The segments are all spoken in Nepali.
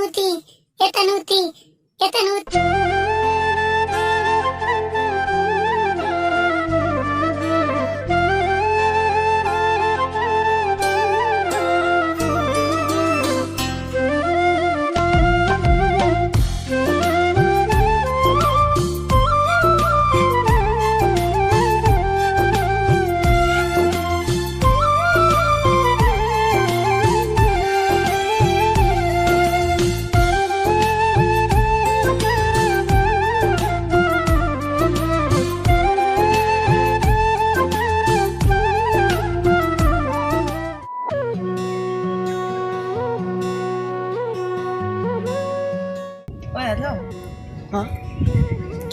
एतनुती एतनुती एतनुती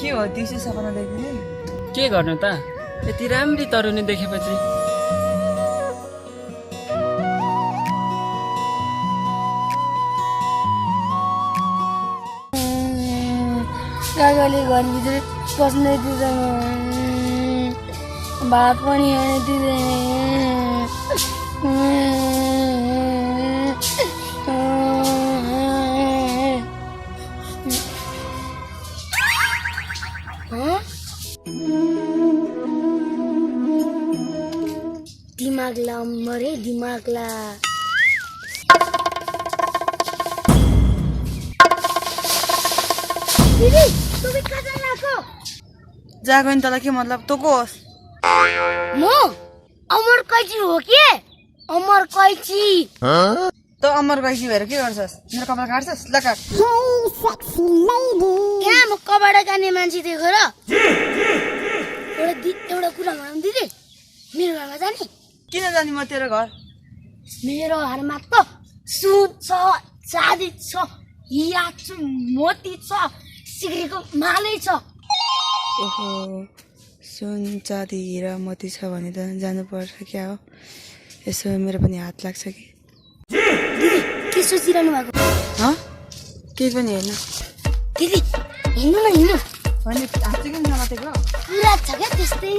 के हो दिउँसो सपना देख्ने के गर्नु त यति राम्री तरुनी देखेपछि काकाले घरभित्र पस्नै दिँदैन भात पनि खान दिमागला मरे दिमागला दिदी तुम्ही कता जाको जागो नि तँलाई के मतलब तँ को होस् म अमर कैची हो के अमर कैची तँ अमर कैसी भएर के गर्छस् मेरो कपाल काट्छस् ल काट यहाँ म कबाट जाने मान्छे देख र एउटा कुरा भनौँ दिदी मेरो घरमा जाने किन जाने म तेरो घर मेरो घरमा त सुन छ चाँदी छ हिरा छ मोती छ सिक्रीको मालै छ ओहो सुन चाँदी हिरा मोती छ भने त जानुपर्छ क्या हो यसो मेरो पनि हात लाग्छ कि दिदी के सोचिरहनु भएको हँ केही पनि होइन दिदी हिँड्नु न हिँड्नु भने हात चाहिँ किन नलातेको पुरा छ क्या त्यस्तै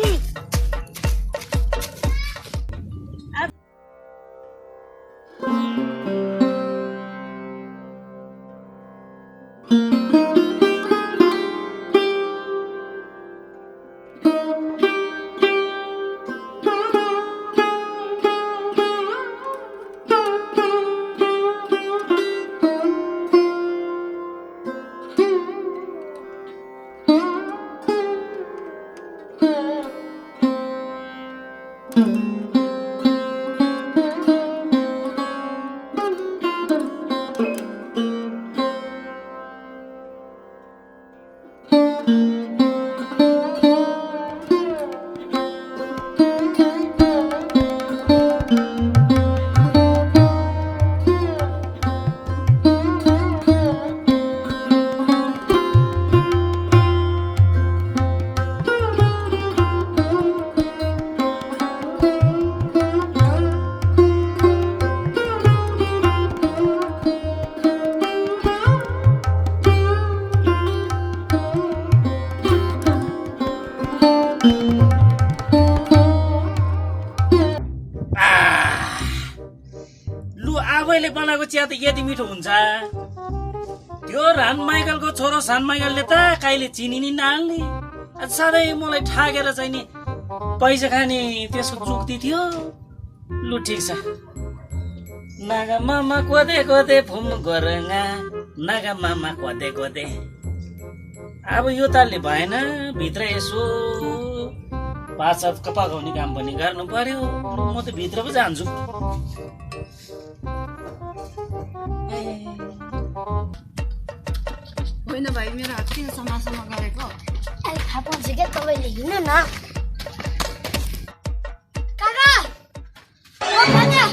आफैले बनाएको चिया त यति मिठो हुन्छ त्यो रान माइकलको छोरो सान माइकलले त कहिले चिनी नि नहाल्ने सधैँ मलाई ठाकेर चाहिँ नि पैसा खाने त्यसको जुक्ति थियो लु ठिक छ नागा मामा कोदे कोदे फुम गोरङा नागा मामा कोदे कोदे अब यो तालले भएन भित्र यसो पाचक पकाउने काम पनि गर्नु पर्यो म त भित्र पो जान्छु होइन भाइ मेरो हात किन समासमा गरेको अहिले थाहा पाउँछ क्या तपाईँले हिँड्नु न काका ओ काका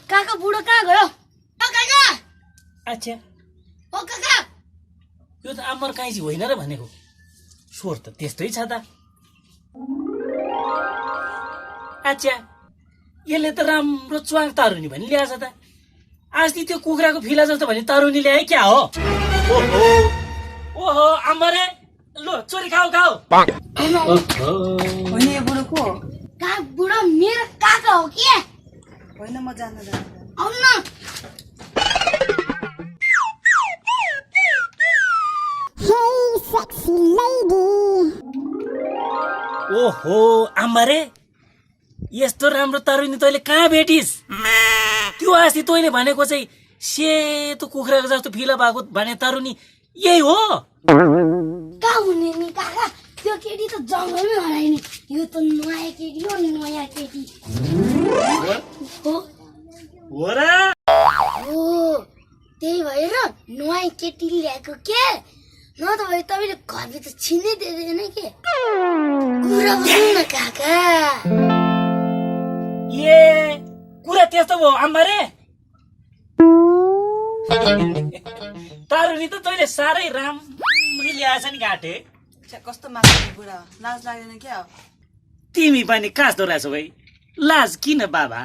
काका बुढो कहाँ गयो ओ काका अच्छा ओ काका यो त अमर काइजी होइन र भनेको स्वर त त्यस्तै छ त अच्छा यसले त राम्रो च्वाङ तरुनी भनी ल्याएछ त अस्ति त्यो कुखुराको फिला जस्तो भने तरुनी ल्याए क्या हो ओहो ओहो अमरे लो चोरी खाऊ खाऊ होइन यो बुढो को हो कहाँ बुढो मेरो काका हो के होइन म जान्न आउनु न ओहो आम्बारे यस्तो राम्रो तरुनी तैँले कहाँ भेटिस् त्यो अस्ति तैँले भनेको चाहिँ सेतो कुखुराको जस्तो फिला भएको भने तरुनी यही हो कहाँ हुने नि काका त्यो केटी त जङ्गलमै हरायो नि यो त नयाँ केटी हो नयाँ केटी हो र हो त्यही भएर नयाँ केटी ल्याएको के न त भए तपाईँले घरभित्र छिनै दिँदैन के कुरा बुझ्नु न काका ए कुरा त्यस्तो भयो आम्बारे तरुनी त तैँले साह्रै राम्ररी ल्याएछ नि घाटे कस्तो माग्ने बुढा हो लाज लाग्दैन क्या हो तिमी पनि कास्तो रहेछौ भाइ लाज किन बाबा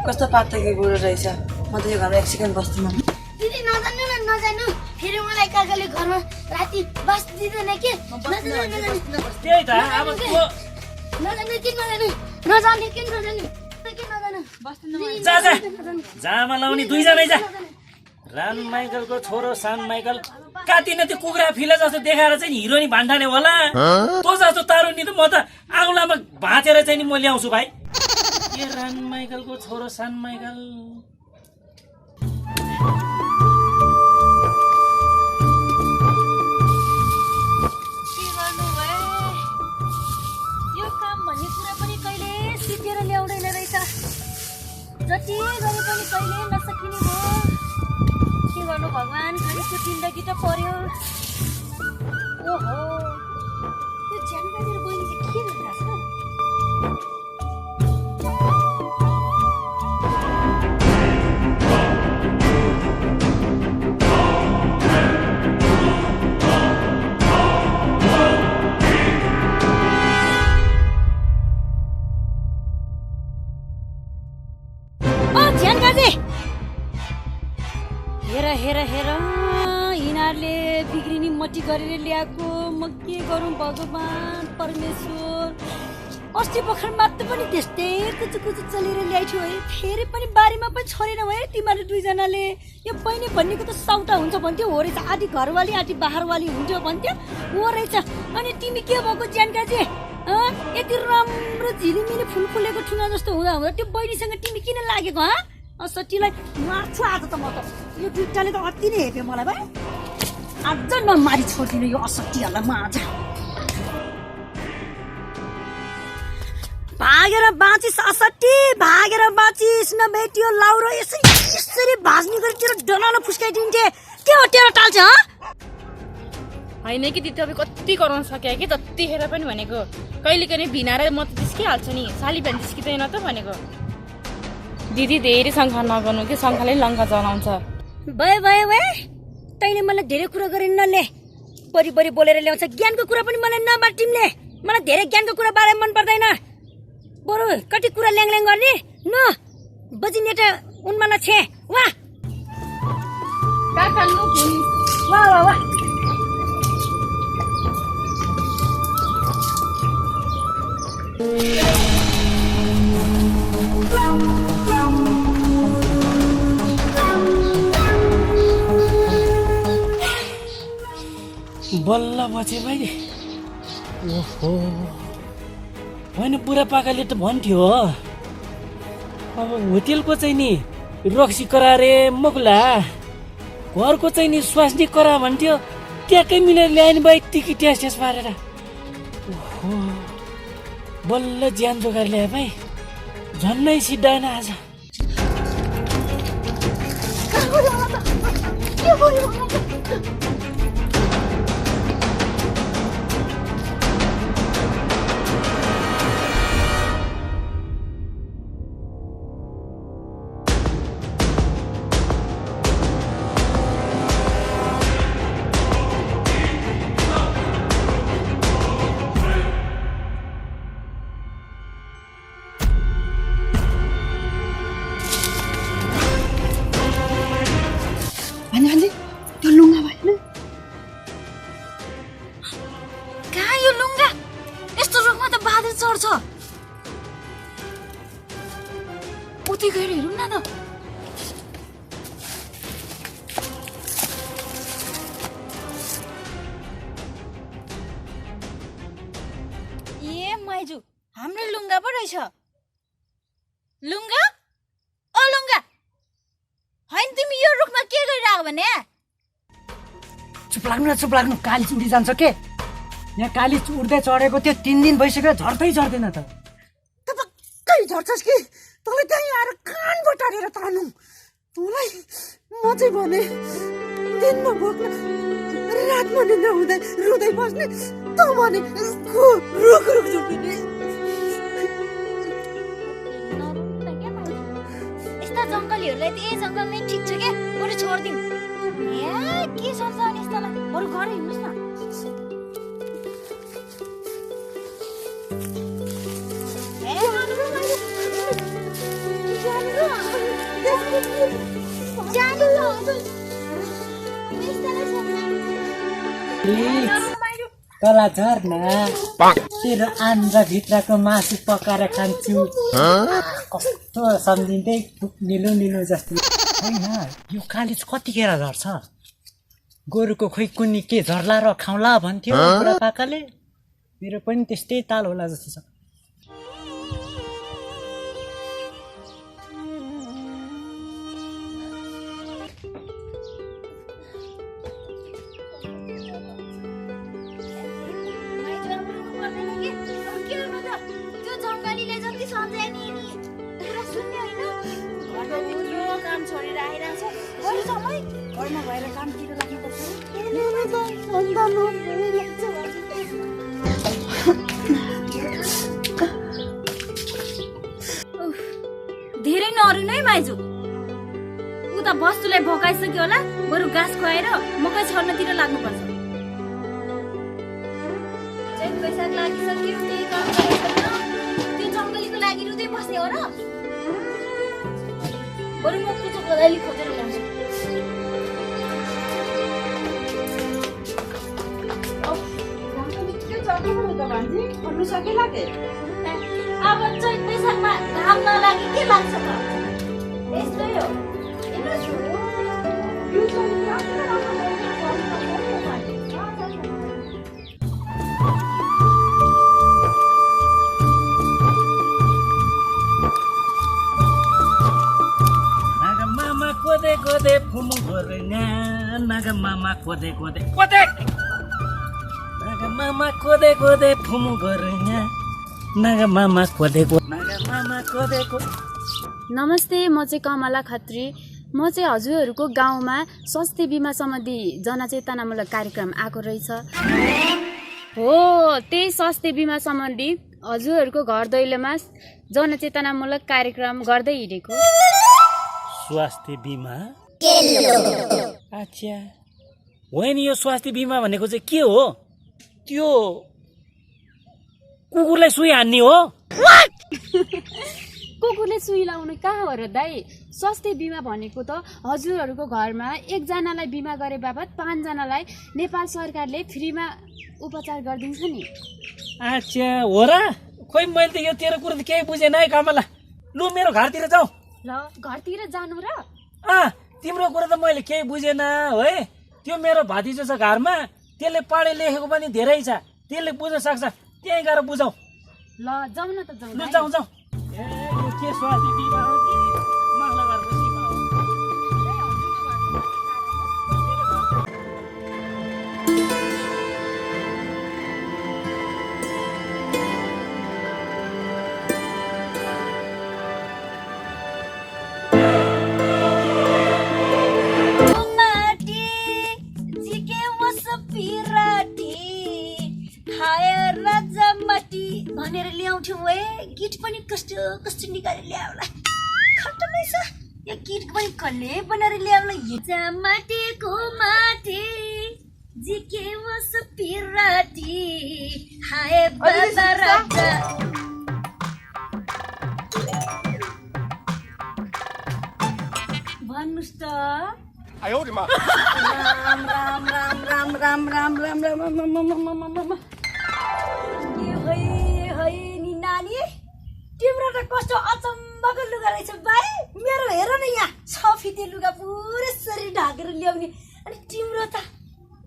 कस्तो पातकी बुढो रहेछ म त यो घरमा एक सेकेन्ड बस्दिनँ दिदी नजानु न नजानु फेरि मलाई काकाले घरमा राति बस दिँदैन के त्यही त अब नजानु के नजानु नजाने के नजानु जा जा जामा लाउने दुईजनै जा रान माइकलको छोरो सान माइकल काटिन त्यो कुखुरा फिला जस्तो देखाएर चाहिँ नि हिरोनी भान्डाने होला तँ जस्तो तरुनी त म त आउलामा भाँचेर चाहिँ नि म ल्याउँछु भाइ ए रान माइकलको छोरो सान माइकल यो काम भन्ने कुरा पनि कहिले सिकेर ल्याउँदैन रहेछ जति गरे पनि कहिले नसकिने भयो के गर्नु भगवान् खानेको जिन्दगी त पर्यो ओहो यो जानकारी र बहिनी चाहिँ के गरिरहेछ हेर हेर यिनीहरूले बिग्रिने मटी गरेर ल्याएको म के गरौँ भगवान् परमेश्वर अस्ति भर्खर मात्र पनि त्यस्तै कुचुकुचु चलेर ल्याइथ्यो है फेरि पनि बारीमा पनि छोडेन है तिमीहरू दुईजनाले यो बहिनी भन्नेको त साउटा हुन्छ भन्थ्यो हो रहेछ आधी घरवाली आधी बाहिरवाली हुन्थ्यो भन्थ्यो हो रहेछ अनि तिमी के भएको जानकाजी यति राम्रो झिलिमिली फुल फुलेको ठुङ्गा जस्तो हुँदा हुँदा त्यो बहिनीसँग तिमी किन लागेको सट्टीलाई मार्छु आज त म त यो दुइटाले त अति नै हेप्यो मलाई भाइ आज नमारी छोडिदिनु यो असट्टीहरूलाई म आज भागेर बाँचिस असट्टी भागेर बाँचिस नभेटियो लाउरो यसरी भाज्ने गरी तेरो डनालो फुस्काइदिन्थे के हो तेरो टाल्छ होइन कि दिदी तपाईँ कति कराउन सक्यो कि जतिखेर पनि भनेको कहिले कहिले भिनाएर म त जिस्किहाल्छु नि साली बिहान जिस्किँदैन त भनेको दिदी धेरै शङ्का नगर्नु कि शङ्काले लङ्का जलाउँछ भयो भयो भए तैँले मलाई धेरै कुरा गरेन ले बरी बरी बोलेर ल्याउँछ ज्ञानको कुरा पनि मलाई नबार तिमीले मलाई धेरै ज्ञानको कुरा बारे मन पर्दैन बरु कति कुरा ल्याङ गर्ने न बजिने त उनमा नछे वाह वाह वाह वाह बल्ल बचे मैले ओहो होइन बुढापाकाले त भन्थ्यो अब होटेलको चाहिँ नि रक्सी करारे मकुला घरको चाहिँ नि स्वास्नी करा भन्थ्यो ट्याक्कै मिलेर ल्याएन भाइ टिकी टेस्ट पारेर ओहो बल्ल ज्यान जोगाएर ल्याए भाइ झन्नै सिद्धाएन आज उतै गएर हेरौँ न त ए छ लुङ्गा ओ लुङ्गा होइन तिमी यो रुखमा के गरिरहेको भने चुप लाग्नु कालिज उडी जान्छ के यहाँ कालिज उड्दै चढेको त्यो 3 दिन भइसक्यो झर्दै झर्दैन त पक्कै झर्छस् कि तँलाई त्यहीँ आएर कान बटारेर तानु तँलाई म चाहिँ भने दिनमा भोग्न रातमा निन्द्रा हुँदै रुँदै बस्ने त भने रुख झुक्ने यस्ता जङ्गलीहरूलाई त यही जङ्गल नै ठिक छ क्या बरु छोडिदिउँ के सोच्छ अनि यस्तालाई बरु घर हिँड्नुहोस् न तला झर्ना तेरो आन्द्रा भित्रको मासु पकाएर खान्छु कस्तो सम्झिँदै निलो जस्तो होइन यो कालिज कतिखेर झर्छ गोरुको खोइ कुन्नी के झर्ला र खाउला भन्थ्यो बुढापाकाले मेरो पनि त्यस्तै ताल होला जस्तो छ घरमा भएर कामतिर लाग्नुपर्छ धेरै नअरुनु है माइजू उता बस्तुलाई भकाइसक्यो होला बरु घाँस खुवाएर मकै छर्नतिर लाग्नुपर्छ चैत वैशाख लागिसक्यो त्यही काम गरेर त्यो जङ्गलीको लागि रुँदै बस्ने हो र बरु म कुचो कोदाली खोजेर ल्याउँछु अब चैत वैशाखमा घाम नलागे के लाग्छ त यस्तै हो नागमामा कोदे कोदे फुमु घोरङा नागमामा कोदे कोदे नागमामा कोदे कोदे फुमु घोरङा नागमामा कोदे नमस्ते म चाहिँ कमला खत्री म चाहिँ हजुरहरूको गाउँमा स्वास्थ्य बिमा सम्बन्धी जनचेतनामूलक कार्यक्रम आएको रहेछ हो त्यही स्वास्थ्य बिमा सम्बन्धी हजुरहरूको घर दैलोमा जनचेतनामूलक कार्यक्रम गर्दै हिँडेको स्वास्थ्य बिमा अच्छा होइन यो स्वास्थ्य बिमा भनेको चाहिँ के हो त्यो कुकुरलाई सुई हान्ने हो कुकुरले सुई लाउने कहाँ हो र दाइ स्वास्थ्य बिमा भनेको त हजुरहरूको घरमा एकजनालाई बिमा गरे बापत 5 जनालाई नेपाल सरकारले फ्रीमा उपचार गरिदिन्छ नि अच्छा हो र खोइ मैले त यो तेरो कुरो त केही बुझेन है कमला लु मेरो घरतिर जाऊ ल घरतिर जानु र तिम्रो कुरो त मैले केही बुझेन है त्यो मेरो भतिजो छ घरमा त्यसले पढे लेखेको पनि धेरै छ त्यसले बुझ्न सक्छ त्यही गएर बुझाऊ ल जाऊ न त लु जाऊ जाऊ ए यो के स्वास्थ्य बिमा हो कि माग्ला घरको बिमा हो भनेर ल्याउँथ्यौ है गिट पनि कस्तो कस्तो निकालेर ल्याउला खट्टै छ यो गिट पनि कसले बनाएर ल्याउला हिजा माटेको माटे जिके वस पिराटी हाय बाबा राजा भन्नुस् त आयो रे मा राम नानी तिम्रो त कस्तो अचम्मको लुगा रहेछ भाइ मेरो हेर न यहाँ 6 फिटे लुगा पुरै शरीर ढाकेर ल्याउने अनि तिम्रो त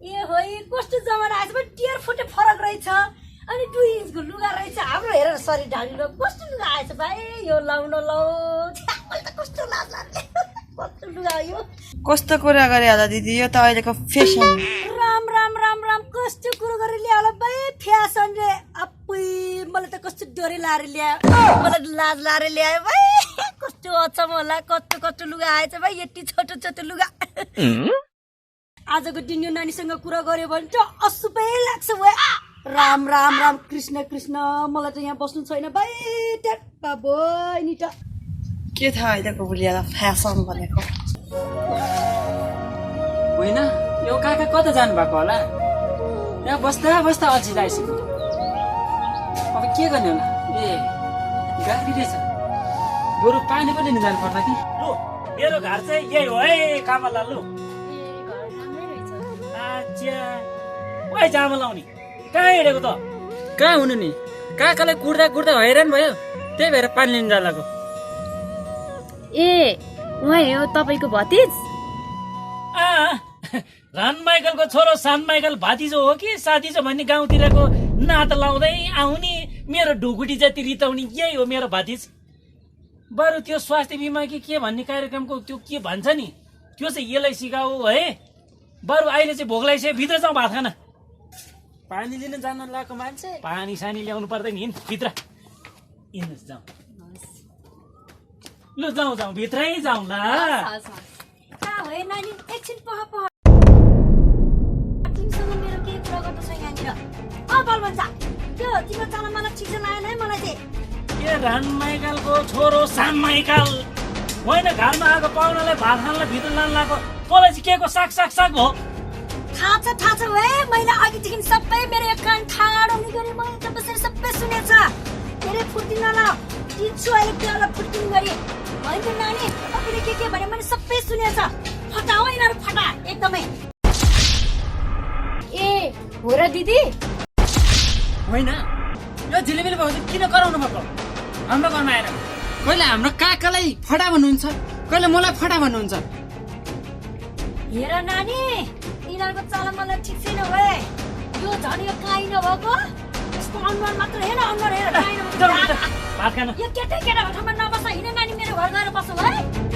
ए होइ कस्तो जमाना आएछ टियर फुटे फरक रहेछ अनि अनि 2 इन्चको लुगा रहेछ हाम्रो हेर शरीर ढालिलो कस्तो लुगा आएछ भाइ यो लाउन लौ मैले त कस्तो लाज लाग्यो कस्तो लुगा हो यो कस्तो कुरा गरे होला दिदी यो त अहिलेको फेसन राम राम राम राम कस्तो कुरो गरेर ल्यायो होला भाइ फ्यासन रे अपुई मलाई त कस्तो डोरी लाएर ल्यायो मलाई लाज लाएर ल्यायो भाइ कस्तो अचम्म होला कस्तो कस्तो लुगा आएछ भाइ यति छोटो छोटो लुगा आजको दिन यो नानीसँग कुरा गर्यो भने चाहिँ अशुभै लाग्छ भाइ राम राम राम कृष्ण कृष्ण मलाई त यहाँ बस्नु छैन भाइ ट्याक्का बहिनी त के थाहा अहिलेको बुलियालाई फेसन भनेको होइन यो काका कता जानु भएको होला यहाँ बस्दा बस्दा अल्छी आइसक्यो अब के गर्ने होला ए गाडी रहेछ बरु पानी पनि लिन जानु पर्ला कि लु मेरो घर चाहिँ यही हो है कामला लु अच्छा ओइ जामा लाउने कहाँ हिँडेको त कहाँ हुनु नि काकालाई कुर्दा कुर्दा हैरान भयो त्यही भएर पानी लिन जानु लाग्यो ए उहाँ हो तपाईँको भतिज रान माइकलको छोरो सान माइकल भातिजो हो कि साथीजो भन्ने गाउँतिरको नाता लाउँदै आउने मेरो ढुकुटी जति रिताउने यही हो मेरो भातिज बरु त्यो स्वास्थ्य बिमा कि के भन्ने कार्यक्रमको त्यो के भन्छ नि त्यो चाहिँ यसलाई सिकाऊ है बरु अहिले चाहिँ भोक लागिसक्यो भित्र जाउँ भात खान पानी लिन जान लगाएको मान्छे पानी सानी ल्याउनु पर्दैन हिँड भित्र हिँड्नुहोस् जाउँ लु जाउँ जाउँ भित्रै जाउँ ल कहाँ हो नानी एकछिन पह तिमीसँग मेरो केही कुरा गर्नु छ यहाँनिर बलबन्छ त्यो तिम्रो चाला मलाई ठिक छैन आएन है मलाई चाहिँ के रान माइकलको छोरो सान माइकल होइन घरमा आएको पाहुनालाई भात खानलाई भित्र लान लगाएको तँलाई चाहिँ के को साग साग साग हो थाहा छ है मैले अघिदेखि सबै मेरो एक कान ठाडो हुने गरी मैले त बसेर सबै सुनेछ धेरै फुर्तिन न दिन्छु अहिले त्यो फुर्तिन गरी होइन नानी तपाईँले के भने मैले सबै सुनेछ फटा हो यिनीहरू फटा एकदमै ए हो र दिदी होइन यो झिलिमिली भाउजू किन कराउनु भएको हाम्रो घरमा आएर कहिले हाम्रो काकालाई फटा भन्नुहुन्छ कहिले मलाई फटा भन्नुहुन्छ हेर नानी यिनीहरूको चाल मलाई ठिक छैन है यो झन् यो काहीँ नभएको यसको अनुहार मात्र हेर अनुहार हेर काहीँ नभएको भात खान यो केटा केटाको ठाउँमा नबस्छ हिँड नानी मेरो घर गएर बस्छौ है